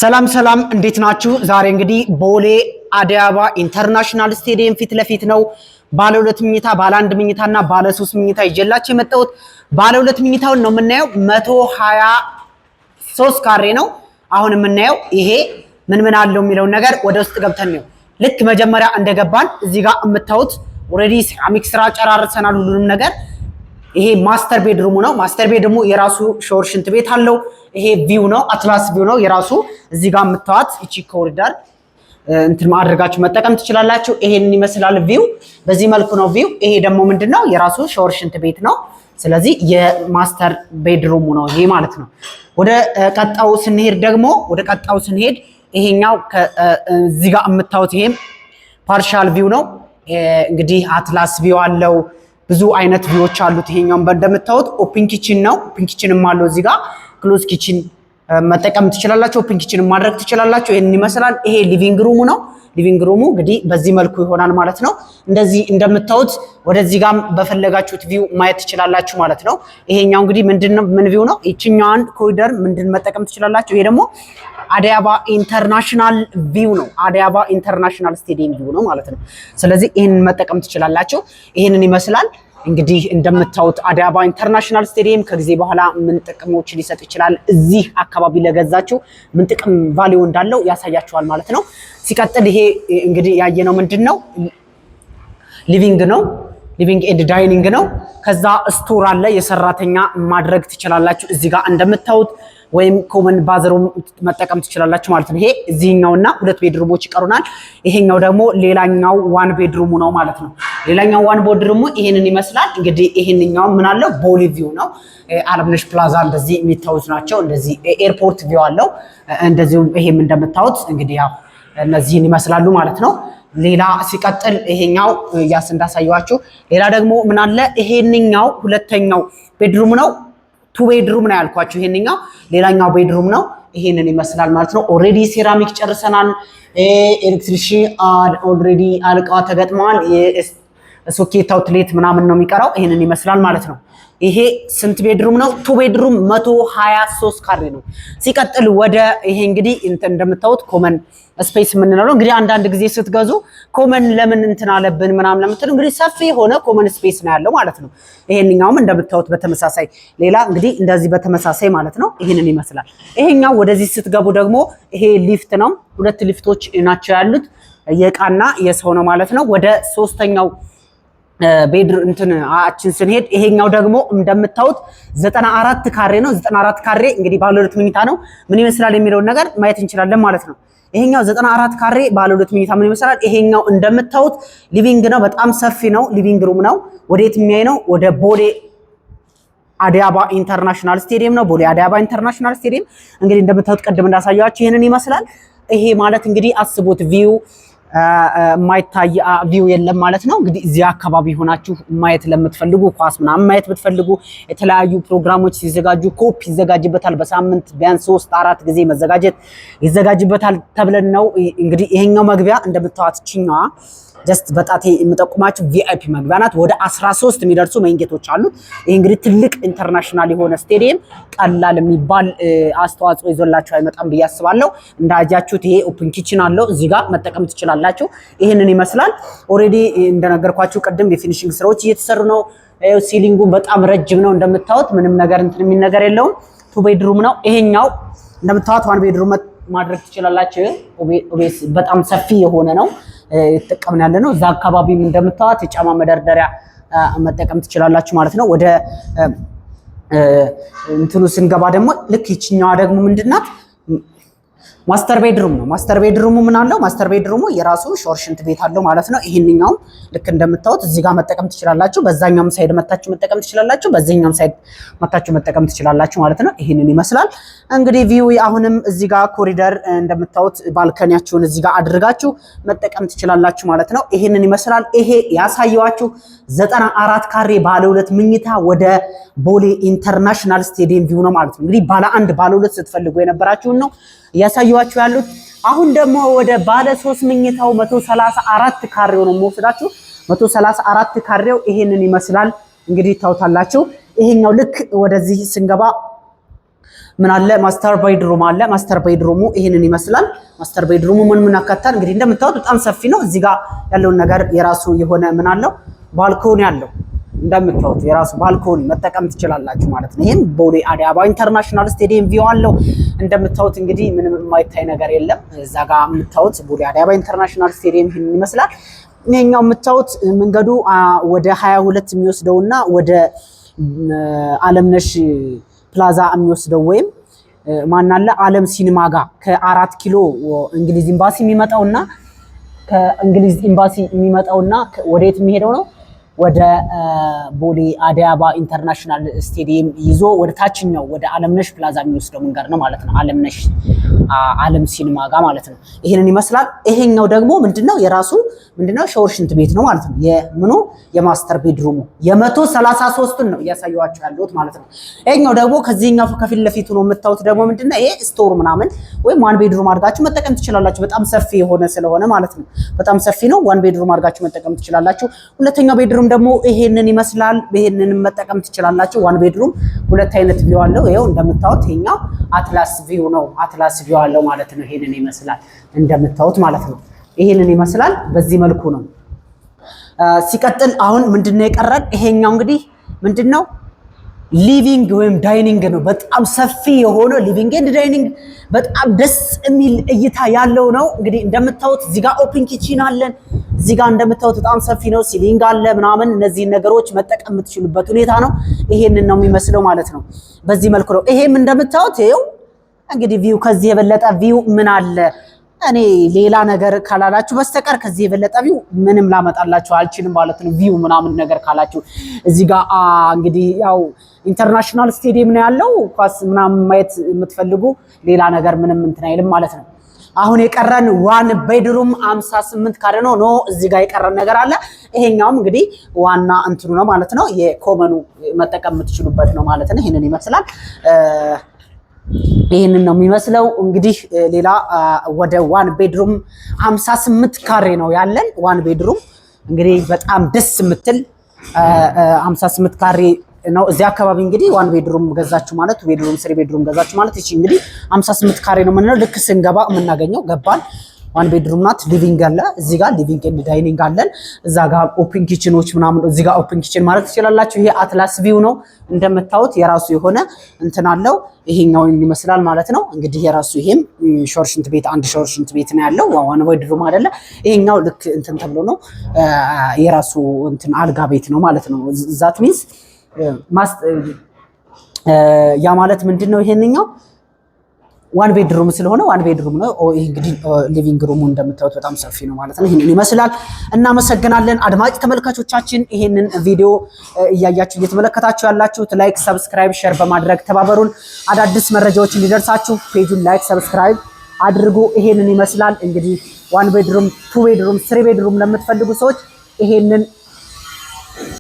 ሰላም ሰላም፣ እንዴት ናችሁ? ዛሬ እንግዲህ ቦሌ አዲስ አበባ ኢንተርናሽናል ስቴዲየም ፊት ለፊት ነው። ባለ ሁለት መኝታ፣ ባለ አንድ መኝታ እና ባለ ሶስት መኝታ ይዤላችሁ የመጣሁት ባለ ሁለት መኝታውን ነው የምናየው። 123 ካሬ ነው አሁን የምናየው። ይሄ ምን ምን አለው የሚለውን ነገር ወደ ውስጥ ገብተን ነው። ልክ መጀመሪያ እንደገባን እዚህ ጋር የምታዩት already ሴራሚክ ስራ ጨራርሰናል ሁሉንም ነገር። ይሄ master bedroom ኡ ነው። Master bedroom ኡ የራሱ ሾወር ሽንት ቤት አለው። ይሄ view ነው፣ አትላስ view ነው የራሱ። እዚህ ጋር የምታዩት እቺ ኮሪደር እንትን አድርጋችሁ መጠቀም ትችላላችሁ። ይሄንን ይመስላል view። በዚህ መልኩ ነው view። ይሄ ደግሞ ምንድነው? የራሱ ሾወር ሽንት ቤት ነው። ስለዚህ የ master bedroom ኡ ነው ይሄ ማለት ነው። ወደ ቀጣዩ ስንሄድ ደግሞ ወደ ቀጣዩ ስንሄድ ይሄኛው እዚህ ጋር የምታዩት ይሄም partial view ነው። እንግዲህ አትላስ view አለው። ብዙ አይነት view ዎች አሉት። ይሄኛው እንደምታዩት open kitchen ነው። Open kitchen ም አለው እዚህ ጋር close kitchen መጠቀም ትችላላችሁ። Open kitchen ማድረግ ትችላላችሁ። ይሄንን ይመስላል። ይሄ living room ኡ ነው። Living room ኡ እንግዲህ በዚህ መልኩ ይሆናል ማለት ነው። እንደዚህ እንደምታዩት ወደዚህ ጋም በፈለጋችሁት view ማየት ትችላላችሁ ማለት ነው። ይሄኛው እንግዲህ ምንድነው? ምን view ነው? ይችኛዋን ኮሪደር ምንድን መጠቀም ትችላላችሁ። ይሄ ደግሞ አዲስ አበባ ኢንተርናሽናል view ነው። አዲስ አበባ ኢንተርናሽናል ስቴዲየም view ነው ማለት ነው። ስለዚህ ይሄንን መጠቀም ትችላላችሁ። ይሄንን ይመስላል። እንግዲህ እንደምታዩት አዲስ አበባ ኢንተርናሽናል ስቴዲየም ከጊዜ በኋላ ምን ጥቅሞች ሊሰጥ ይችላል፣ እዚህ አካባቢ ለገዛችሁ ምን ጥቅም value እንዳለው ያሳያችኋል ማለት ነው። ሲቀጥል ይሄ እንግዲህ ያየነው ምንድን ነው? Living ነው። Living and dining ነው። ከዛ store አለ፣ የሰራተኛ ማድረግ ትችላላችሁ እዚህ ጋር እንደምታዩት፣ ወይም common bathroom መጠቀም ትችላላችሁ ማለት ነው። ይሄ እዚህኛውና ሁለት bedroom ኦች ይቀሩናል። ይሄኛው ደግሞ ሌላኛው one bedroom ኡ ነው ማለት ነው። ሌላኛው one bedroom ኡ ይሄንን ይመስላል። እንግዲህ ይሄንኛው ምን አለው? ቦሌ view ነው። አለምነሽ ፕላዛ እንደዚህ የሚታዩት ናቸው። እንደዚህ airport view አለው። እንደዚሁም ይሄም እንደምታዩት እንግዲህ ያው እነዚህን ይመስላሉ ማለት ነው። ሌላ ሲቀጥል ይሄኛው ያስ እንዳሳየኋችሁ፣ ሌላ ደግሞ ምን አለ? ይሄንኛው ሁለተኛው bedroom ነው። Two bedroom ነው ያልኳችሁ። ይሄንኛው ሌላኛው bedroom ነው። ይሄንን ይመስላል ማለት ነው። Already ሴራሚክ ጨርሰናል። Electrician already አልቀዋ ተገጥመዋል። ሶኬት outlet ምናምን ነው የሚቀረው። ይሄንን ይመስላል ማለት ነው። ይሄ ስንት bedroom ነው? Two bedroom 123 ካሬ ነው። ሲቀጥል ወደ ይሄ እንግዲህ እንትን እንደምታዩት common space የምንለው ነው። እንግዲህ አንዳንድ ጊዜ ስትገዙ common ለምን እንትን አለብን ምናምን ለምትሉ እንግዲህ ሰፊ የሆነ common space ነው ያለው ማለት ነው። ይሄንኛውም እንደምታዩት በተመሳሳይ ሌላ እንግዲህ እንደዚህ በተመሳሳይ ማለት ነው። ይሄንን ይመስላል። ይሄኛው ወደዚህ ስትገቡ ደግሞ ይሄ ሊፍት ነው። ሁለት ሊፍቶች ናቸው ያሉት፣ የእቃና የሰው ነው ማለት ነው። ወደ ሶስተኛው bedroom እንትን አችን ስንሄድ ይሄኛው ደግሞ እንደምታዩት 94 ካሬ ነው። 94 ካሬ እንግዲህ ባለ ሁለት መኝታ ነው። ምን ይመስላል የሚለውን ነገር ማየት እንችላለን ማለት ነው። ይሄኛው 94 ካሬ ባለ ሁለት መኝታ ምን ይመስላል? ይሄኛው እንደምታዩት living ነው። በጣም ሰፊ ነው። Living room ነው። ወዴት የሚያይ ነው? ወደ ቦሌ አዲስ አበባ ኢንተርናሽናል ስቴዲየም ነው። ቦሌ አዲስ አበባ ኢንተርናሽናል ስቴዲየም እንግዲህ እንደምታዩት ቅድም እንዳሳያችሁ ይሄንን ይመስላል። ይሄ ማለት እንግዲህ አስቡት፣ view የማይታይ view የለም ማለት ነው። እንግዲህ እዚህ አካባቢ ሆናችሁ ማየት ለምትፈልጉ፣ ኳስ ምናምን ማየት ብትፈልጉ፣ የተለያዩ ፕሮግራሞች ሲዘጋጁ ኮፕ ይዘጋጅበታል። በሳምንት ቢያንስ ሶስት አራት ጊዜ መዘጋጀት ይዘጋጅበታል ተብለን ነው። እንግዲህ ይሄኛው መግቢያ እንደምታዋት ችኛዋ just በጣቴ የምጠቁማችሁ VIP መግቢያ ናት። ወደ 13 የሚደርሱ main gate ኦች አሉት። ይህ እንግዲህ ትልቅ international የሆነ ስቴዲየም ቀላል የሚባል አስተዋጽኦ ይዞላችሁ አይመጣም ብዬ አስባለሁ። እንዳያችሁት ይሄ open kitchen አለው፣ እዚህ ጋር መጠቀም ትችላላችሁ። ይህንን ይመስላል። Already እንደነገርኳችሁ ቅድም የ finishing ስራዎች እየተሰሩ ነው። Ceiling ኡ በጣም ረጅም ነው እንደምታዩት፣ ምንም ነገር እንትን የሚል ነገር የለውም። Two bedroom ነው ይሄኛው። እንደምታዩት one bedroom ማድረግ ትችላላችሁ። በጣም ሰፊ የሆነ ነው የተጠቀምን ያለ ነው። እዛ አካባቢም እንደምታዩት የጫማ መደርደሪያ መጠቀም ትችላላችሁ ማለት ነው። ወደ እንትኑ ስንገባ ደግሞ ልክ ይችኛዋ ደግሞ ምንድናት? Master bedroom ነው። Master bedroom ኡ ምን አለው? Master bedroom ኡ የራሱ ሾወር ሽንት ቤት አለው ማለት ነው። ይሄንኛውም ልክ እንደምታዩት እዚህ ጋር መጠቀም ትችላላችሁ። በዛኛውም side መታችሁ መጠቀም ትችላላችሁ። በዚህኛውም side መታችሁ መጠቀም ትችላላችሁ ማለት ነው። ይሄንን ይመስላል እንግዲህ view። አሁንም እዚህ ጋር ኮሪደር እንደምታዩት balcony ያችሁን እዚህ ጋር አድርጋችሁ መጠቀም ትችላላችሁ ማለት ነው። ይሄንን ይመስላል። ይሄ ያሳየዋችሁ 94 ካሬ ባለ ሁለት መኝታ ወደ ቦሌ ኢንተርናሽናል ስቴዲየም view ነው ማለት ነው። እንግዲህ ባለ አንድ ባለ ሁለት ስትፈልጉ የነበራችሁን ነው እያሳየኋችሁ ያሉት። አሁን ደግሞ ወደ ባለ ሶስት መኝታው 134 ካሬው ነው የምወስዳችሁ። 134 ካሬው ይሄንን ይመስላል እንግዲህ ታውታላችሁ። ይሄኛው ልክ ወደዚህ ስንገባ ምን አለ? Master bedroom አለ። Master bedroom ኡ ይሄንን ይመስላል። Master bedroom ኡ ምን ምን አካታል? እንግዲህ እንደምታዩት በጣም ሰፊ ነው። እዚህ ጋር ያለውን ነገር የራሱ የሆነ ምን አለው? Balcony አለው። እንደምታዩት የራሱ balcony መጠቀም ትችላላችሁ ማለት ነው። ይህም ቦሌ አዲስ አበባ International Stadium view አለው። እንደምታዩት እንግዲህ ምንም የማይታይ ነገር የለም። እዛ ጋር የምታዩት ቦሌ አዲስ አበባ International Stadium ይህንን ይመስላል። ይሄኛው የምታዩት መንገዱ ወደ 22 የሚወስደውና ወደ አለምነሽ ፕላዛ የሚወስደው ወይም ማናለ አለም ሲኒማ ጋር ከ4 ኪሎ እንግሊዝ ኤምባሲ የሚመጣውና ከእንግሊዝ ኤምባሲ የሚመጣውና ወዴት የሚሄደው ነው? ወደ ቦሌ አዲስ አበባ International Stadium ይዞ ወደ ታችኛው ወደ አለምነሽ ፕላዛ የሚወስደው መንገድ ነው ማለት ነው። አለምነሽ አለም ሲኒማ ጋር ማለት ነው። ይሄንን ይመስላል። ይሄኛው ደግሞ ምንድነው? የራሱ ምንድነው? ሻወር ሽንት ቤት ነው ማለት ነው። የምኑ? የ master bedroom ኡ የ133ቱን ነው እያሳየኋቸው ያለሁት ማለት ነው። ይሄኛው ደግሞ ከዚህኛው ከፊት ለፊቱ ነው የምታዩት ደግሞ ምንድነው? ይሄ store ምናምን ወይም one bedroom አድርጋችሁ መጠቀም ትችላላችሁ። በጣም ሰፊ የሆነ ስለሆነ ማለት ነው። በጣም ሰፊ ነው። One bedroom አድርጋችሁ መጠቀም ትችላላችሁ። ሁለተኛው bedroom ደግሞ ይሄንን ይመስላል። ይሄንን መጠቀም ትችላላችሁ። One bedroom ሁለት አይነት view አለው። ይኸው እንደምታዩት ይሄኛው አትላስ view ነው። አትላስ view አለው ማለት ነው። ይሄንን ይመስላል እንደምታዩት ማለት ነው። ይሄንን ይመስላል። በዚህ መልኩ ነው። ሲቀጥል አሁን ምንድነው የቀረን? ይሄኛው እንግዲህ ምንድነው? Living ወይም dining ነው። በጣም ሰፊ የሆነ living and dining በጣም ደስ የሚል እይታ ያለው ነው። እንግዲህ እንደምታዩት እዚህ ጋር open kitchen አለን። እዚህ ጋር እንደምታዩት በጣም ሰፊ ነው። Ceiling አለ ምናምን፣ እነዚህን ነገሮች መጠቀም የምትችሉበት ሁኔታ ነው። ይሄንን ነው የሚመስለው ማለት ነው። በዚህ መልኩ ነው። ይሄም እንደምታዩት ይኸው እንግዲህ view፣ ከዚህ የበለጠ view ምን አለ? እኔ ሌላ ነገር ካላላችሁ በስተቀር ከዚህ የበለጠ view ምንም ላመጣላችሁ አልችልም ማለት ነው። View ምናምን ነገር ካላችሁ እዚህ ጋር እንግዲህ ያው international stadium ነው ያለው። ኳስ ምናምን ማየት የምትፈልጉ ሌላ ነገር ምንም እንትን አይልም ማለት ነው። አሁን የቀረን one bedroom 58 ካሬ ነው። No፣ እዚህ ጋር የቀረን ነገር አለ። ይሄኛውም እንግዲህ ዋና እንትኑ ነው ማለት ነው። የ common ኑ መጠቀም የምትችሉበት ነው ማለት ነው። ይሄንን ይመስላል። ይህንን ነው የሚመስለው። እንግዲህ ሌላ ወደ one bedroom 58 ካሬ ነው ያለን። One bedroom እንግዲህ በጣም ደስ የምትል 58 ካሬ ነው። እዚህ አካባቢ እንግዲህ one bedroom ገዛችሁ ማለት፣ two bedroom፣ three bedroom ገዛችሁ ማለት፣ እቺ እንግዲህ 58 ካሬ ነው የምንለው። ልክ ስንገባ የምናገኘው ገባን one bedroom ናት። Living አለ እዚህ ጋር፣ living and dining አለን። እዛ ጋር open kitchen ኖች ምናምን፣ እዚህ ጋር open kitchen ማለት ትችላላችሁ። ይሄ አትላስ view ነው እንደምታዩት፣ የራሱ የሆነ እንትን አለው። ይሄኛው ይመስላል ማለት ነው። እንግዲህ የራሱ ይሄም ሻወር ሽንት ቤት፣ አንድ ሻወር ሽንት ቤት ነው ያለው። One bedroom አይደለ። ይሄኛው ልክ እንትን ተብሎ ነው፣ የራሱ እንትን አልጋ ቤት ነው ማለት ነው። That means ያ ማለት ምንድን ነው? ይሄንኛው one bedroom ስለሆነ one bedroom ነው። ይህ እንግዲህ living room ኡ እንደምታዩት በጣም ሰፊ ነው ማለት ነው። ይህንን ይመስላል። እናመሰግናለን አድማጭ ተመልካቾቻችን፣ ይሄንን ቪዲዮ እያያችሁ እየተመለከታችሁ ያላችሁት like፣ subscribe፣ share በማድረግ ተባበሩን። አዳዲስ መረጃዎች እንዲደርሳችሁ page ኡን like፣ subscribe አድርጉ። ይሄንን ይመስላል እንግዲህ one bedroom፣ two bedroom፣ three bedroom ለምትፈልጉ ሰዎች ይሄንን